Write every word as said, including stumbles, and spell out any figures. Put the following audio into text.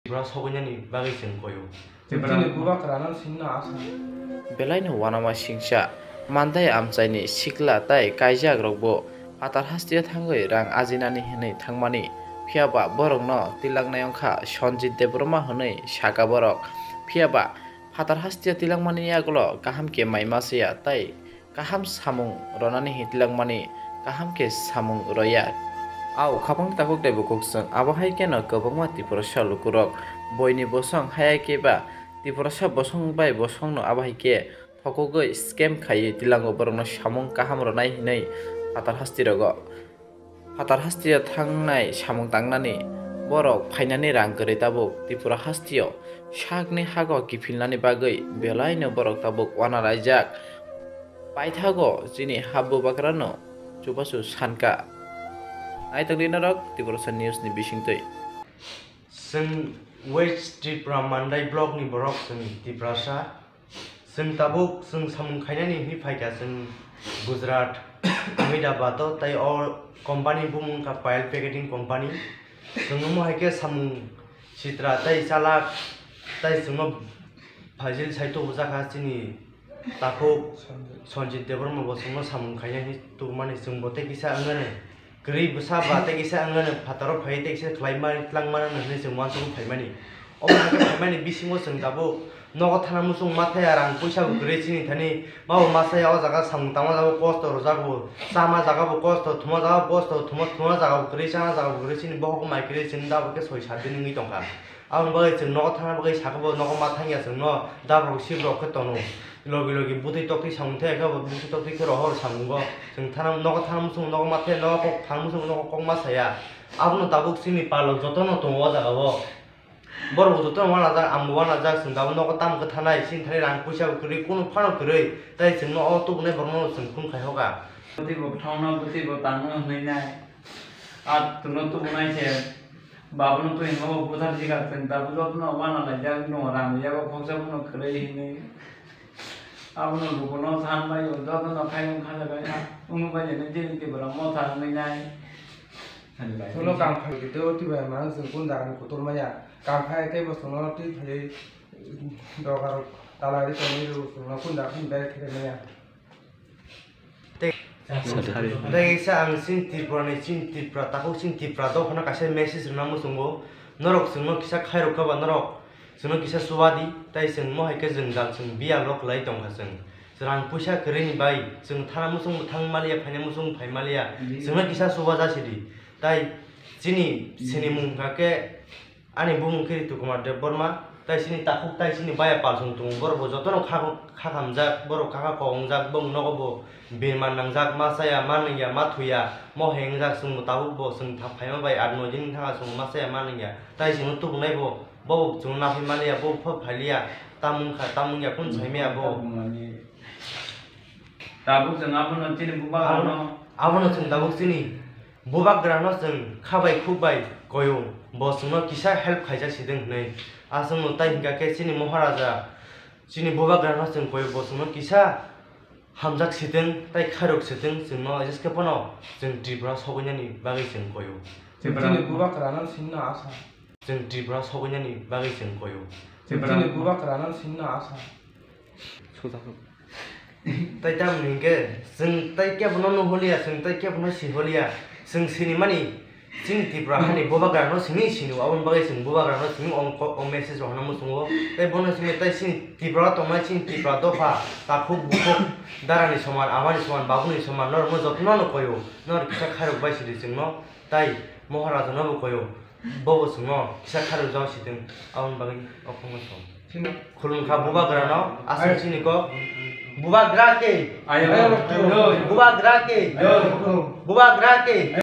Tripura sokoinani bagwi chwng koyo. Chini bubagrano sinna asa. Belaino uanama singcha, mandai amchaini sikla tai kaijak rokbo phatar hasteo thangwi rang ajinani hwnwi thangmani, phiyaba borokno tilaknai wngkha Sanjit Debbarma hwnwi saka borok. Phiyaba phatar hasteo tilakmani yagulo kaham khe mai masa ya tai kaham samung ronani hitlangmani kaham khe samung roya. Au khapang tabuk tei bukhuk chwng abo hai kheno kwbangma Tiprasa lukurok boini bosong haya khe ba Tiprasa bosong bai bosongno abo hai khe thokogwi scam khaiwi tilango borokno samung kaham ronai hinwi phatar hastirogo. Phatar hasteo thangnai samung tangnani borok phainani rang kwrwi tabuk Tripura hasteo sakni hago kiphilnani bagwi belaino borok tabuk uanalaijak. Paithago chini ha bubagrano chubachu sankha. Naitokdi norok Tiprasa News ni bisingtwi. Chwng West Tripura Mandai block ni borok chwng Tiprasa. Chwng tabuk chwng samung khainani hwnwi phaikha chwng Gujarat, Ahmedabad o tei o company bumung wngkha Payal Packaging Company. Chwng omo hai khe samung sitra tei chalak tei chwngno phajil sai tubujakha chini takhuk Sanjit Debbarma bo chwngno samung khainani tubumani chwngbo tei kisa wngnani. Kwrwi bwsa ba tei kisa wngmani phataro phaiwi tei kisa khlaima tlangmani hwnwi chwng uansukgwi phaimani. Omo hai khe phaimani bisingo chwng tabuk nogo thana muchung ma thaya rang puisa bo kwrwi chini thani. Mabo ma saya o jaga samung tangma jaga kosto rwjago. Chama jaga bo kosto, thuma jaga bo kosto, thuma, thuma jaga bo kwrwi, chana jaga bo kwrwi chini bohok mai kwrwi chini tabuk khe soi sat din wngwi tongkha. Aboni bagwi chwng nogo thangna bagwi sakha bo nogo ma thangya chwngno dabrok sibrok khe tono. Logi logi bwtwi toktwi samung thai khe bo bwtwi toktwi khe rohor samungo. Chwng thana nogo thana muchung nogo ma thai nogo kok thana muchung nogo kok ma saya. Abono tabuk chini palok jotono tongo o jaga o. Borok bo jotono uanajak, ang bo uanajak, chwng tabuk nogo tamo khe thanai, chini thani rang puisa bo kwrwi, kunu phano kwrwi. Tai chwngno o tubunai borokno chwng phone khai hoka. Bwtwi bo thangno, bwtwi bo tangno hwnwi nai. A chwngno tubunai se. Babono twi hingo buthar jikha chwng tabuk jotono uanalaijak, nwng rang rijak, o khoksa bono kwrwi hinwi. Abono lukuno san bai o, jotono khaiyung khajabai na. Wngwi bai jani chini Tripura motha wngwi nai. Ulo kam khai khe tei o twi bai mano chwng kunda ani kotor maya. Kam khai tei bo chwngno twi phaiwi dogar tala ri tongwi rw chwngno kunda phun bai khe maya. Tei, tei kisa ang chini Tripura ni, chini Tripura, takhuk chini Tripura dophano kaisa message rwna muchungo. Norok chwngno kisa khairok kha ba norok chwngno kisa chuba di, tei chwng mo hai khe jwngjal chwng biyalo kwlai tongkha chwng. Rang puisa kwrwi ni bai chwng thana muchung bo thang maliya, phaina muchung bo phai maliya. Chwngno kisa chuba jasi di. Tai chini, chini mung kha khe Ani bumung khe Ritu Kumar Debbarma, tai chini takhuk tai chini baya palsong tongo, borok bo jotono kha-, kha hamjak, borok kha kha kok wngjak, bong nogo bo birman nangjak, ma chaya, ma nungya, ma thuya, mo hai wngjak, chwng bo tabuk bo chwng tha phaima bai aat noi din thangkha chwng ma chaya, ma nungya, tai chwngno tubunai bo, bo bo chwngno naphai maliya, bo pho phailiya, tamung kha, tamung ya, kunu saimaya bo. Tabuk chwng abono chini bubagrano. Abono, abono chwng tabuk chini bubagrano chwng kha bai khuk bai koyo, bo chwngno kisa help khaijak sidwng hwnwi. Aswkno tai hwnkha khe chini Moharaja, chini bubagrano chwng koyo, bo chwngno kisa hamjak sidwng tai khairok sidwng chwngno jeske phano chwng Tripura sokoinani bagwi chwng koyo. Chini bubagrano sinna asa. Chwng Tripura sokoinani bagwi chwng koyo. Chini bubagrano sinna asa. Sujak. Tai tamni hwnkhe chwng tai kebono nuholiya, chwng tai kebono siholiya. Chwng sinimani chini Tripura hani bubagrano sini sini, aboni bagwi chwng bubagrano sini o, o message rok hwnwi muchungo. Tai bono simi tai chini Tripura tongnai chini Tripura dopha, takhuk bukhuk, darani soman, amani soman, babuni soman, norokno jotono no koyo, norok kisa khairok bai sidi chwngno. Tai Moharaja no bo koyo, bo bo chwngno kisa kharwi jao sidwng, aboni bagwi okhongo song. Khulumkha bubagrano, aswk chini kok, bubagra ke, bubagra ke, bubagra ke.